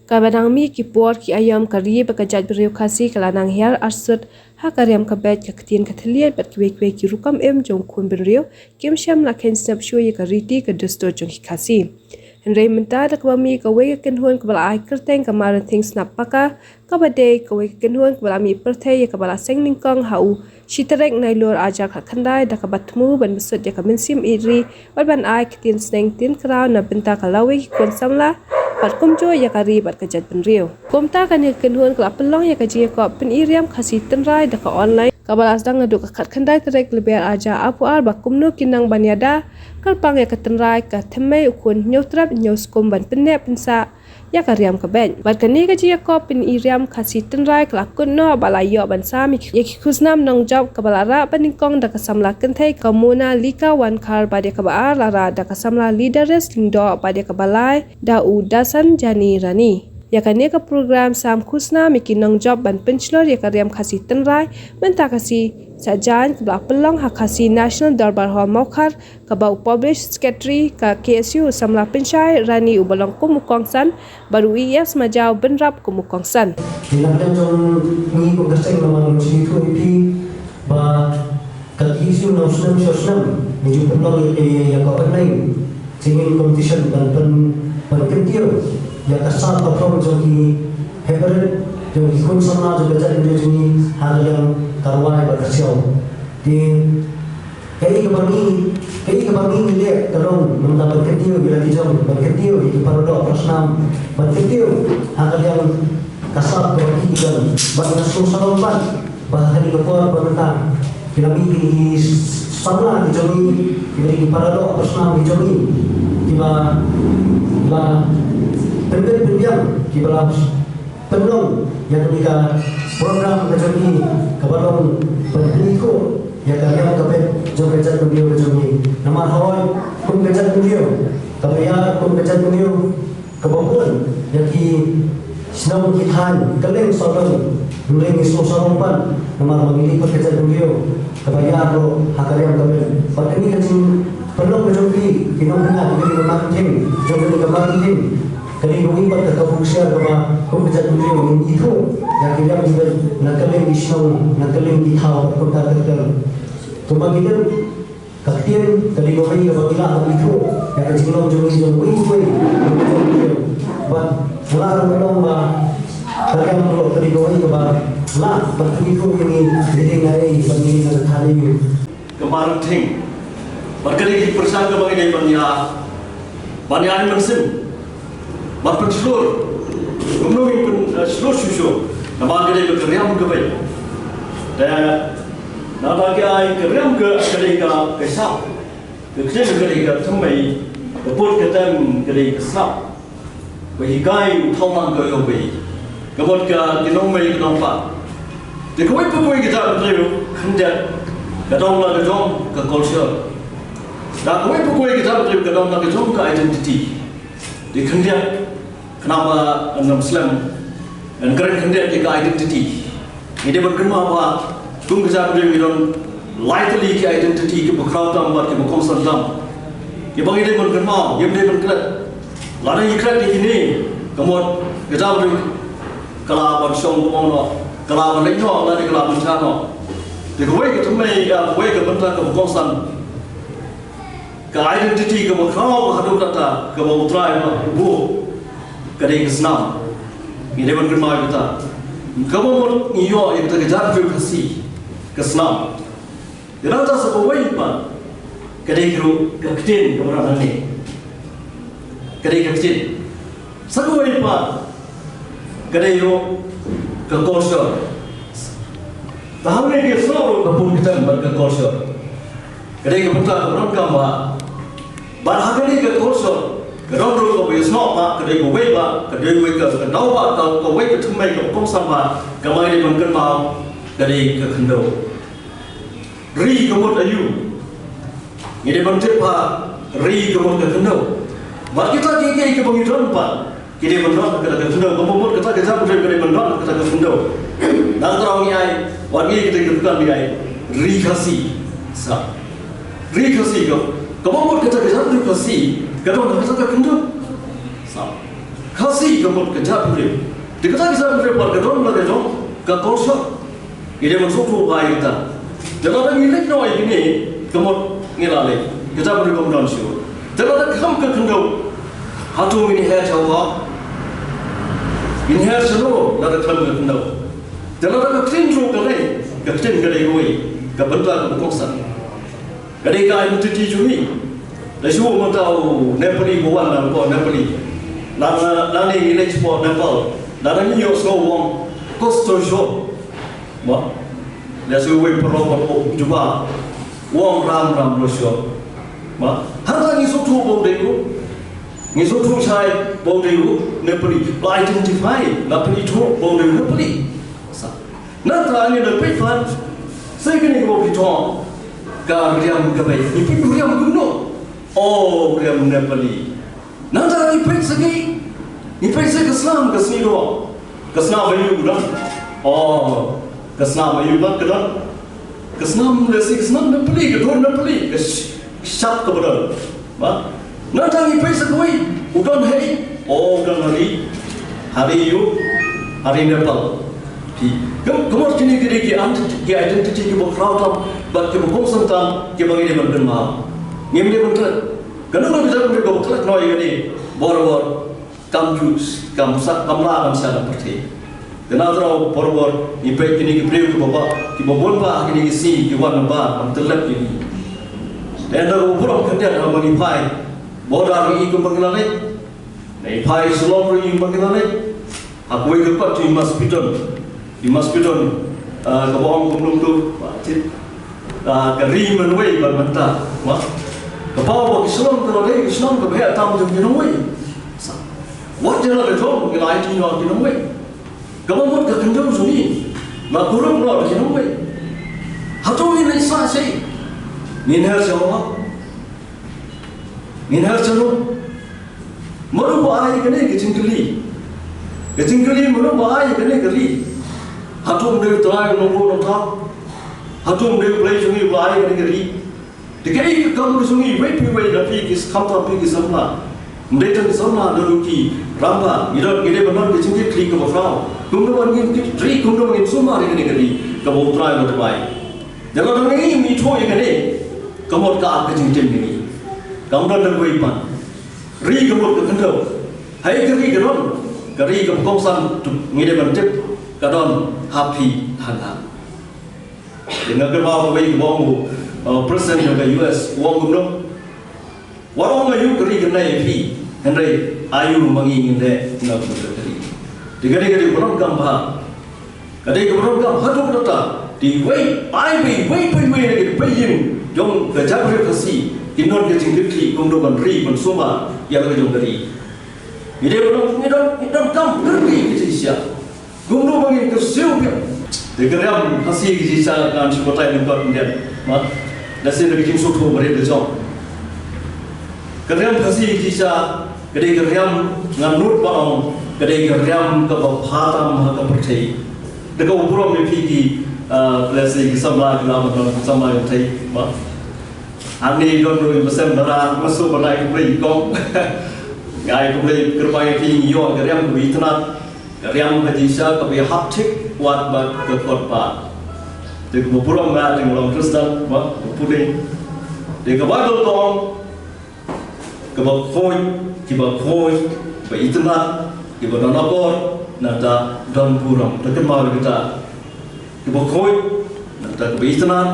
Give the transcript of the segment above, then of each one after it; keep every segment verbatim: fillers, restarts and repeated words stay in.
Kaba dang mih ki por ki aïom, ka ri bad ka jaitbynriew Khasi ka la nang hiar arsut ha ka riam ka beit, ka ktien ka thylliej bad kiwei kiwei ki rukom im jong u khun bynriew kim shym la kheiñ sngap shuh ïa ka riti ka dustur jong ki Khasi. Hynrei mynta da kaba mih kawei ka kynhun kaba la ai kyrteng ka Marenthing Snap Paka, kaba dei kawei ka kynhun kaba la mih pyrthei ïa kaba la seng nyngkong ha u shi tarik Nailur arhajar khatkhyndai, da kaba thmu ban bsut ïa ka mynsiem ïeit ri bad ban ai ktien sneng ktien kraw na bynta ka lawei ki khun samla bad kumjuh ïa ka ri bad ka jaitbynriew. Kumta kane ka kynhun ka la pynlong ïa ka jingïakop pyni riam Khasi tynrai da ka online, kaba la sdang naduh ka khatkhyndai tarik Lber arhajar arphew ar, ba kumno ki nang ban ïada kyrpang ïa ka tynrai, ka thymmei, u khun hynñiewtrep hynñiewskum ban pynneh pynsah ïa ka riam ka beit. Bad kane ka jingïakop pyni riam Khasi tynrai ka la kut noh bad la ïoh ban sam ïa ki khusnam nongjop, kaba la rah banyngkong da ka samla kynthei ka Mona Lika Wankhar, bad ïa kaba ar la rah da ka samla Lidaris Lyngdoh, bad ïa kaba lai da u Dasan Jani Rani. Ïa kane ka program sam khusnam ïa ki nongjop ban pynshlur ïa ka riam Khasi tynrai mynta ka sngi Saitjaiñ, kaba la pynlong ha Khasi National Dorbar Hall Mawkhar, kaba u Publish Secretary ka K S U, u samla Pynshai Rani uba long kum u kongsan, bad u E S Majaw Bynrap kum u kongsan. Ki nongdem jong ngi, ko kyrteng namar ngam shym ïathuh ïa phi ba ka K S U nang snem sha snem ngi ju pynlong ïa ka, ïa ka online singing competition ban pyn, ban kyntiew ïa ka sap ka phong jong ki hynrei jong ki khun samla jong ka jaitbynriew jong ngi ha ka liang ka rwai bad ka siaw. Te kaei kaba ngi, kaei kaba ngi ngi leh ka long namar ban kyntiew ïa la ki jong, ban kyntiew ïa ki paradoh parasnam, ban kyntiew ha ka liang ka sap kaba ki ki don. Bad nga sngewsarong bha ba ha kane ka por ba mynta ki la mih ki samla ki jong ngi, kiba dei ki paradoh parasnam ki jong ngi, kiba la pynbeit pynbiang, kiba la pynlong ïa kane ka program ka jong ngi kaba long ban pyni ïa ka riam ka beit jong ka jaitbynriew ka jong ngi. Namar hooid, kum ka jaitbynriew kaba ïar, kum ka jaitbynriew kaba bun ïa ki shnong ki thaiñ kylleng sawdong, hynrei ngi sngewsarong bha namar ba ngi dei pat ka jaitbynriew kaba ïar ruh ha ka riam ka beit. Bad kane ka jingpynlong ka jong phi ki nongpynïaid ïa kane ka Marenthing, jong kane ka Marenthing, ka dei kawei pat ka kabu ksiar kaba kum ka jaitbynriew ngin ithuh ïa ki riam ki beit na kylleng ki shnong, na kylleng ki thaw, kumta ter ter. Kumba ngi tip, ka ktien ka dei kawei kaba ngi lah ban ithuh ïa ka jinglong jong ngi jong uwei pa uwei. Bad nga lah ban ong ba ka riam ruh ka dei kawei kaba lah ban ithuh ïa ngi, dei dei ngi ban ngi na ka thaiñ. Ka Marenthing. Bad ka dei ka pyrshang kaba ngi dei ban ïa, ban ïa ai mynsiem, ban pynshlur, kumno ngin pyn, eh, shlur shuh shuh. Namar ka dei ka riam ka beit. Te na ka, ka riam ka, ka dei ka, ka sap. Ka ktien ka dei ka thymmei, ka pud ka tem ka dei ka sap. Ba hikai u thaw lang ka ïoh ba hi. Ka mut ka ki nongmei ki nongpa. Te kawei pa kawei ka jaitbynriew khyndiat ka don la ka jong ka culture. Da kawei pa kawei ka jaitbynriew ka don la ka jong ka identity. Te khyndiat khnang ba ngam slem, ngam kren khyndiat ïa ka identity. Ngi dei ban kynmaw ba kum ka jaitbynriew ngi don lai tylli ki identity kiba khraw tam bad kiba kongsan tam. Kiba ngi dei ban kynmaw, ngim dei ban klet. Lada ngi klet ïa kine, ka mut ka jaitbynriew ka lah ban shong kumno, ka lah ban leit noh, lane ka lah ban shah noh. Te kawei ka thymmei, ïa kawei ka bynta kaba kongsan. Ka identity kaba khraw haduh katta kaba U Trai u la buh ka dei ka snam. Ngi dei ban kynmaw ïa kata. Kaba mut ngi ïoh ïa kata ka jaitbynriew Khasi ka snam. Ïa kata sa kawei pat ka dei ka ruh ka ktien kaba rah hangne. Ka dei ka ktien. Sa kawei pat ka dei ruh ka culture. Te hangne ka snoh ruh ka pud ka tem bad ka culture. Ka dei ka bynta kaba donkam bha. Bad ha kane ka culture ka don ruh kaba ïasnoh bha, ka dei kawei bha, ka dei kawei ka, ka daw bha, ka, kawei ka thymmei kaba kongsan bha kaba ngi dei ban kynmaw ka dei ka khyndew. Ri ka mut aïu? Ngi dei ban tip ba ri ka mut ka khyndew. Bad kita kiei kiei kiba ngi don pat ki dei ban don kata ka khyndew. Kaba mut kata ka jaitbynriew ka dei ban don kata ka khyndew. Nangta ngi ai, wat ngi kita ki rukom ngi ai Ri Khasi. Sa Ri Khasi ka, kaba mut kata ka jaitbynriew Khasi ka don kata ka khyndew. Sa Khasi Ka mut ka jaitbynriew. Te kata ka jaitbynriew pat ka don la ka jong ka culture. Ngi dei ban sngewthuh bha ïa kata. Te lada ngi leit noh ïa kine ka mut ngi la leit. Ka jaitbynriew kam don shuh. Te lada khlem ka khyndew, hato ngin her sha u hok? Ngin her shano lada khlem ka khyndew? Te lada ka ktien ruh ka lei, ka ktien ka dei kawei, ka bynta kaba kongsan. Ka dei ka identity jong ngi. Te shu mynta u Nepali ba wan, nangta Nepali. Nang, nangne ngi leit shapoh Nepal. Lada ngi ïohsngew u ong Kostor sho. Mo? Lehse uwei u paralok uba ong Juba. U ong Ram Ram ruh sho. Mo? Hangta ngi sngewthuh ba u dei u. Ngi sngewthuh shai ba u dei u Nepali. Ba identify, ba pynithuh ba u dei u Nepali. Sa. Nangta ngi la peit pat, sa kane kaba phi thoh, ka riam kaba, ngi peit u riam kumno? O, u riam Nepali. Nangta ngi peit sa kaei, ngi peit sa ka snam, ka sngi doh. Ka snam aïu don? O, ka snam aïu don, ka don. Ka snam, lehse ka snam Nepali, ka dur Nepali, ka sh-, shap kaba don. Ba, nangta ngi peit sa kawei, u don ha ei? O, u don ha ri, ha ri aïu? Ha ri Nepal. Phi, ka, ka mut kine ki dei ki ident-, ki identity kiba khraw tam, bad kiba kongsan tam, kiba ngi dei ban kynmaw. Ngim dei ban klet. Kano kano ka jait bynriew kaba klet noh ïa kane, bor bor kam ju, kam sa, kam lah ban shah na pyrthei. Te na thaw bor bor ngi peit kine ki briew kiba, kiba bun bha ha kine ki sngi, ki wan na bar ban tyllep ïa ngi. Te ynda u burom khyndiat haba ngi phai border ngi i kumba ngi la leit. Ngi phai Shillong ruh i kumba ngi la leit. Ha kawei ka kot i must be done. I must be done. Ah, kaba ong kumno kumno. Ba, ti, ah, ka ri mynwei bad mynta. Ba, ka paw ba ki shnong ka la dei ki shnong kaba heh tam jong ki nongwei. Sa, wat ïa la ka jong ngi la aiti noh ki nongwei. Kaba mut ka khyndew jong ngi la kurup noh da ki nongwei. Hato ngin ïa sah shei? Ngin her sha u hok? Ngin her shano? Mano ba ai kane ka jingkylli? Ka jingkylli mano ba ai kane ka ri? Hato ym dei u Trai u nongbuh nongthaw? Hato ym dei U Blei jong ngi uba ai kane ka ri? Te kaei ka kam ka jong ngi iwei pa iwei na phi ki, khamtam phi ki samla? Ym dei tang ki samla, don ruh ki rangbah, ngi don, ngi dei ban don ka jingkitkhlieh kaba khraw. Kumno ban ngin kit ri, kumno ban ngin sumar ïa kane ka ri kaba U Trai u la duwai. Ïa lada ngi ym ithuh ïa kane, ka mut ka ap ka jingtim ïa ngi. Kam don da kawei pat. Ri ka mut ka khyndew. Haei ka ri ka don? Ka ri kaba kongsan, ngi dei ban tip, ka don ha phi ha nga. Te nga kynmaw kawei kaba ong u, uh, president jong ka U S, u ong kumno? Wat ong aïu ka ri kan leh ïa phi, hynrei aïu ma ngi ngin leh na ka bynta ka ri. Te ka dei, ka dei kaba donkam bha. Ka dei kaba donkam haduh katta. Te iwei pa iwei, iwei pa iwei na ki paidbah jong ka jaitbynriew Khasi kin don ka jingkitkhlieh kumno ban ri ban sumar ïa la ka jong ka ri. Ngi dei ban don, ngi don, ngi donkam kyrkieh ki jingshisha. Kumno ba ngin kyrsiew biang. Te ka riam Khasi ka jingshisha ngan shu batai lyngkot khyndiat. Mo? Da shisien da ka jingsngewthuh ba rit ba jong. Ka riam Khasi ka jingshisha ka dei ka riam, ngan nud ban ong, ka dei ka riam kaba bha tam ha ka pyrthei. Da kaba burom ïa phi ki, ah, lehse ki samla, ki la ban don ki samla ïa phi. Mo? Hangne don ruh i Baisem Dara, nga sngewbha ban ai khublei ïa i kong. Nga ai khublei kyrpang ïa phi, ïoh ka riam kaba itynnad. Ka riam ka jingshisha kaba ïahap thik wat bad ka kot ba. Te kaba burom nga te nga long Khristan, ba, ba pule. Te ka Baibl ka ong, kiba khuid, kiba khuid, kiba itynnad, kiba don akor, nangta don burom. Te kynmaw ïa kata. Kiba khuid, nangta kiba itynnad,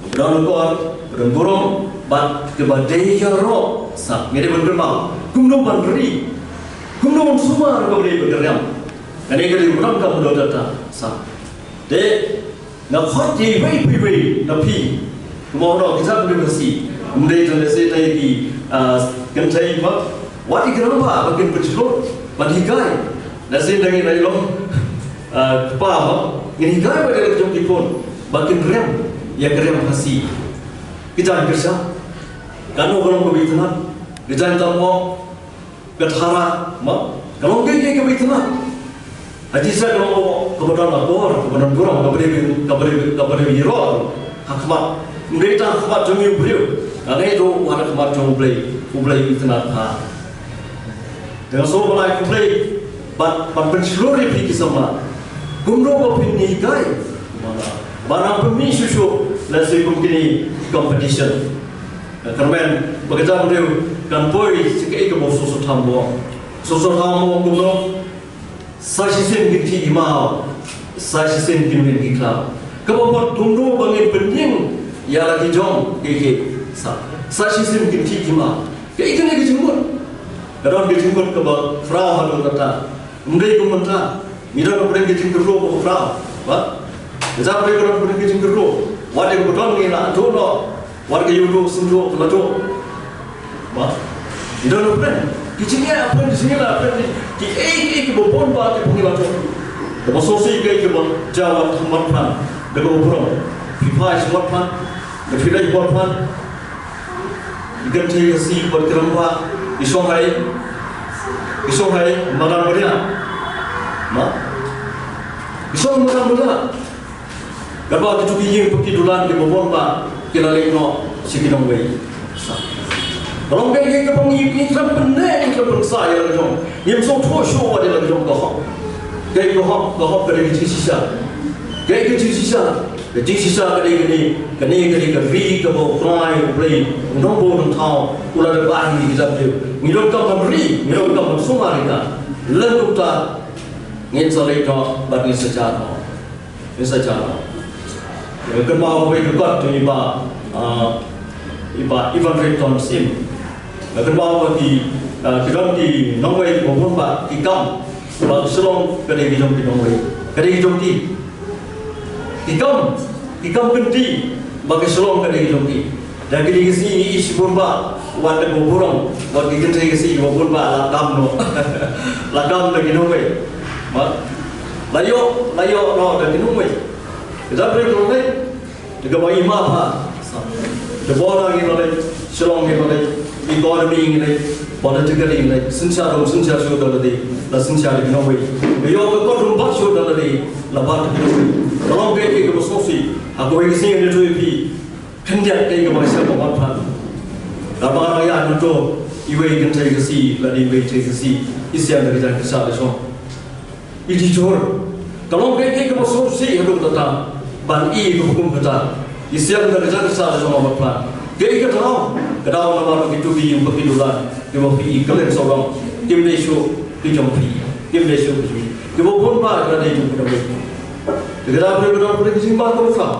kiba don akor, kiba don burom, bad kiba dei ïaroh. Sa, ngi dei ban kynmaw kumno ban ri, kumno ban sumar ïa kaba dei ka riam. Kane ka dei ka burom kaba don kata. Sa. Te nga khot ïa iwei pa iwei na phi. Kumno ki jaitbynriew Khasi. Ym dei tang lehse tang ïa ki, ah, kynthei, mo. Wat ïa ki rangbah ba kin pynjulor ban hikai. Lehse tang ïa ki long, ah, kpa, mo. Ngin hikai bad ïa la ki jong ki khun ba kin riam ïa ka riam Khasi. Ki jaiñ kyrshan. Kano ka long kaba itynnad? Ki jaiñ tam, mo. Ka thara, mo, ka long kaei kaei kaba itynnad. Ha jingshisha ka long kaba don akor, kaba don burom, kaba dei, kaba dei, kaba dei ïaroh ha khmat. Ym dei tang ha khmat jong u briew. Ka dei ruh ha khmat jong U Blei, U Blei u itynnad bha. Te nga sngewbha ban ai khublei Ban, ban pynshlur ïa phi ki samla kumno ba phin hikai. Ba nang pynmih shuh shuh lehse kum kine ki competition. Nga kyrmen ba ka jaitbynriew kan poi sha kaei kaba u Soso Tham u ong. U Soso Tham u ong kumno? Sa shisien kin khih ki maw, sa shisien kin win ki khlaw. Kaba mut kumno ba ngin pynïeng ïa la ki jong ki, ki sa, sa shisien kin khih ki maw. Kaei kane ka jingmut? Ka don ka jingmut kaba khraw haduh katta. Ym dei kum mynta. Ngi don ka pdeng ka jingkyrduh kaba khraw. Ba ka jaitbynriew ka don ka pdeng ka jingkyrduh. Wat ïa kaba don ngi la ïathuh noh. Wat ka ïa u duh sngewthuh ka la duh. Ba ngi don ka pdeng ki jingeh, pdeng ki jingeh la, pdeng ki, kiei kiei kiba bun ba kiba ngi la duh. Kaba sngewsih kaei kaba jaw wat tham wat phran da kaba burom. Phi phai sha wat phran, da phi leit wat phran. Ki kynthei Khasi bad ki rangbah ki shong ha i, ki shong ha i madan baria. Ma ki shong madan baria. Katba kito ki ïing paki dulan kiba bun ba ki la leit noh sha ki nongwei. Ka long kaei kaei kaba ngi, ngi khlem pyneh, ngi khlem pynsah ïa la ka jong. Ngim sngewthuh shuh wat ïa la ka jong ka hok. Kaei ka hok, ka hok ka dei ka jingshisha. Kaei ka jingshisha? Ka jingshisha ka dei kane, kane ka dei ka ri kaba U Trai U Blei U Nongbuh Nongthaw u la dep ai ïa ngi ki jaitbynriew. Ngi donkam ban ri, ngi donkam ban sumar ïa ka. Lada kumta ngin sa leit noh bad ngin sa jah noh. Ngin sa jah noh. Nga kynmaw kawei ka kot jong i Bah, ah, i Bah Evan Ringtone Syiem. Nga kynmaw ba ki, ah, ki don ki nongwei kiba bun ba ki kam ba ka Shillong ka dei ka jong ki nongwei. Ka dei ka jong ki. Ki kam, ki kam kynti ba ka Shillong ka dei ka jong ki. Da kine ki sngi ngi ïohi shibun ba wat da kaba burom, wat ki kynthei Khasi kiba bun ba la kam noh. La kam da ki nongwei. Ba la ïoh, la ïoh noh da ki nongwei. Ka jaitbynriew ka long kaei? Da kaba i ma pha. Da Bor ngi la leit, Shillong ngi la leit, economy ngi leit, political ngi leit, synshar ruh synshar shuh da lade, la synshar da ki nongwei. Ka ïoh ka kot ruh bat shuh da lade, la bat da ki nongwei. Ka long kaei kaei kaba sngewsih. Ha kawei ka sngi ngi ïathuh ïa phi. Khyndiat kaei kaba nga shem ba wat phah. Kaba nga ïa nangto iwei i kynthei Khasi lane iwei i kynthei Khasi i shem da ka jaiñ kyrshah la jong. I dei jhur. Ka long kaei kaei kaba sngewsih haduh katta ban i kaba kum kata. I shem da ka jaiñ kyrshah la jong ba wat phah. Kaei ka daw? Ka daw namar ba kito ki ïing ba ki dulan kiba phi i kylleng sawdong kim dei shuh ki jong phi. Kim dei shuh ki jong phi. Kiba bun ba ka dei jong ki dang dei. Te ka daw ba ka dei ka jingma kaba khraw.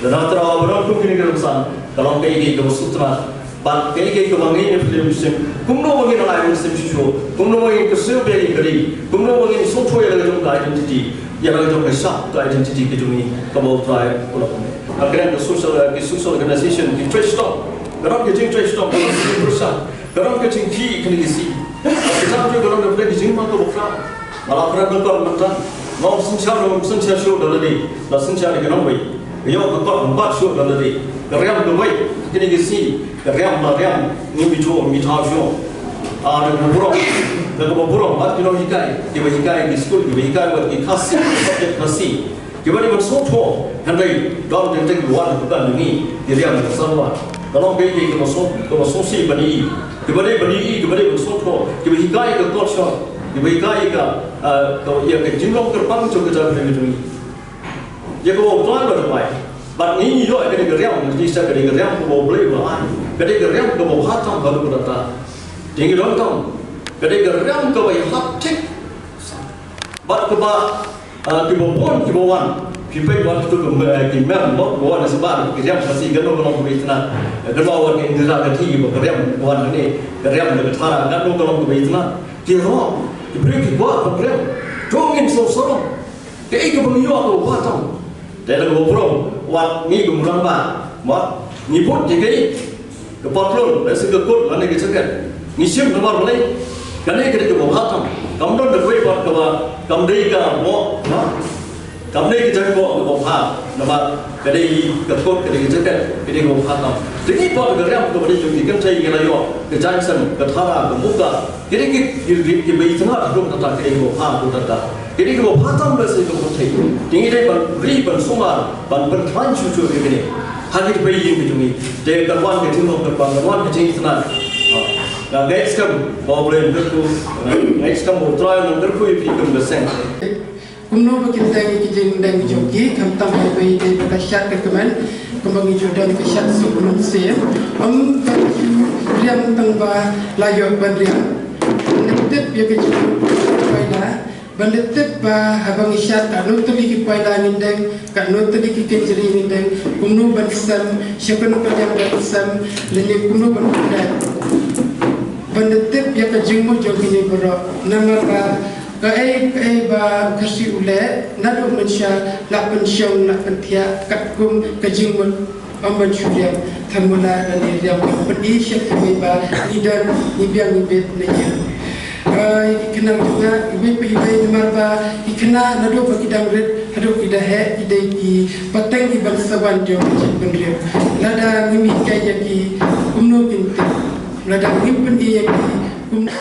Lada trai ba don kum kine ki rynsan, ka long kaei kaei kaba sngewtynnat. Bad kaei kaei kaba ngin ïa pynlong mynsiem, kumno ba ngin ai mynsiem shisha, kumno ba ngin kyrsiew biang ïa ka ri, kumno ba ngin sngewthuh ïa la ka jong ka identity, ïa la ka jong ka shap ka identity ka jong ngi kaba U Trai u la pynlong. Ha kane ka social, ki social organization ki trei shitom, ka don ka jingtrei shitom, ka don ka jingpyrshah. Ka don ka jingkhih kine ki sngi. Ka jingma ka bok ka. Nga la kren ka kor mynta. Nga ym synshar, nga ym synshar shuh da lade, la synshar da ki nongwei. Ka ïoh ka kor ym bat shuh da lade. Ka riam kawei kine ki sngi. Ka riam la riam. Ngim ithuh ngim ithaw shuh. Ah, da kaba burom, da kaba burom bad ki nonghikai kiba hikai ki skul, kiba hikai wat ki Khasi, subject Khasi. Kiba dei ban sngewthuh, hynrei don teng teng ki wan ha ka ban jong ngi, ki riam ki samla. Ka long kaei kaei kaba sngewsih, kaba sngewsih ban ïohi. Kiba dei ban ïohi, kiba dei ban sngewthuh, kiba hikai ïa ka culture, kiba hikai ïa ka, ah, ka, ïa ka jinglong kyrpang jong ka jaitbynriew jong ngi. Ïa kaba U Trai u la duwai. Bad ngi ngi ïoh ïa kane ka riam, ngi sa ka dei ka riam kaba U Blei u la ai. Ka dei ka riam kaba bha tam haduh katta. Te ngi donkam, ka dei ka riam kaba ïahap thik. Bad kaba, ah, kiba bun kiba wan. Phi peit wan kito ki, eh, ki mem ba wan na symbai ki riam Khasi, kano kano kiba itynnad. Kano wan ka Indira Gandhi ba ka riam wan hangne, ka riam da ka thara, kano kano kiba itynnad. Ki rong, ki briew ki kwah ban riam. To ngin sngewsarong. Kaei kaba ngi ïoh kaba bha tam. Te da kaba burom, wat ngi kum u rangbah, wat ngi bud ïa kaei, ka patlun, lane ka kut, lane ka jaket. Ngi shim namar balei? Kane ka dei kaba bha tam. Kam don da kawei pat kaba, kam dei ka mboh, ha? Kam dei ka jaiñboh kaba bha, namar ka dei ka kut, ka dei ka jaket, ka dei kaba bha tam. Te ngi pat ka riam kaba dei jong ngi, kynthei ngi la ïoh ka jaiñsem, ka thara, ka buka. Kine ki, ki, ki, kiba itynnad haduh katta, kine kiba bha haduh katta. Kine kiba bha tam lehse ka pyrthei. Te ngi dei ban ri, ban sumar, ban pynkhlaiñ shuh shuh ïa kine ha ki tbei ïing ki jong ngi. Te kan wan ka jinglong kyrpang, kan wan ka jingitynnad. Ha. Ngeit skhem ba U Blei un kyrkhu, ngeit skhem ba U Trai un kyrkhu ïa phi kum ka seng. Kumno ba kin teng ïa ki jingdeng jong ki, khamtam ba iwei i dei ba ka shad ka kmen, kumba ngi ju don ka shad suk mynsiem. Ym ban riam tang ba la ïoh ban riam. Leh tip ïa ka jingmut paila, ban leh tip ba haba ngi shad katno tylli ki paila ngin deng, katno tylli ki kynjri ngin deng, kumno ban sem, sha kano ka liang ban sem, lane kumno ban pynleh. Ban leh tip ïa ka jingmut jong kine baroh, namar ba kaei kaei ba u Khasi u leh, naduh mynshuwa, lah pynshong, lah pynthiah, katkum ka jingmut, ym ban shu riam thymmai lane riam ban pyni sha kiwei ba ngi don, ngi biang ngi bit na ïing. Ïa ki khynnah jong nga, iwei pa iwei, namar ba ki khynnah naduh ba ki dang rit haduh ki da heh, ki dei ki pateng ki ban sa wan jong ka jingpynriam. Lada ngim hikai ïa ki, kumno kin tip? Lada ngim pyni ïa ki, kumno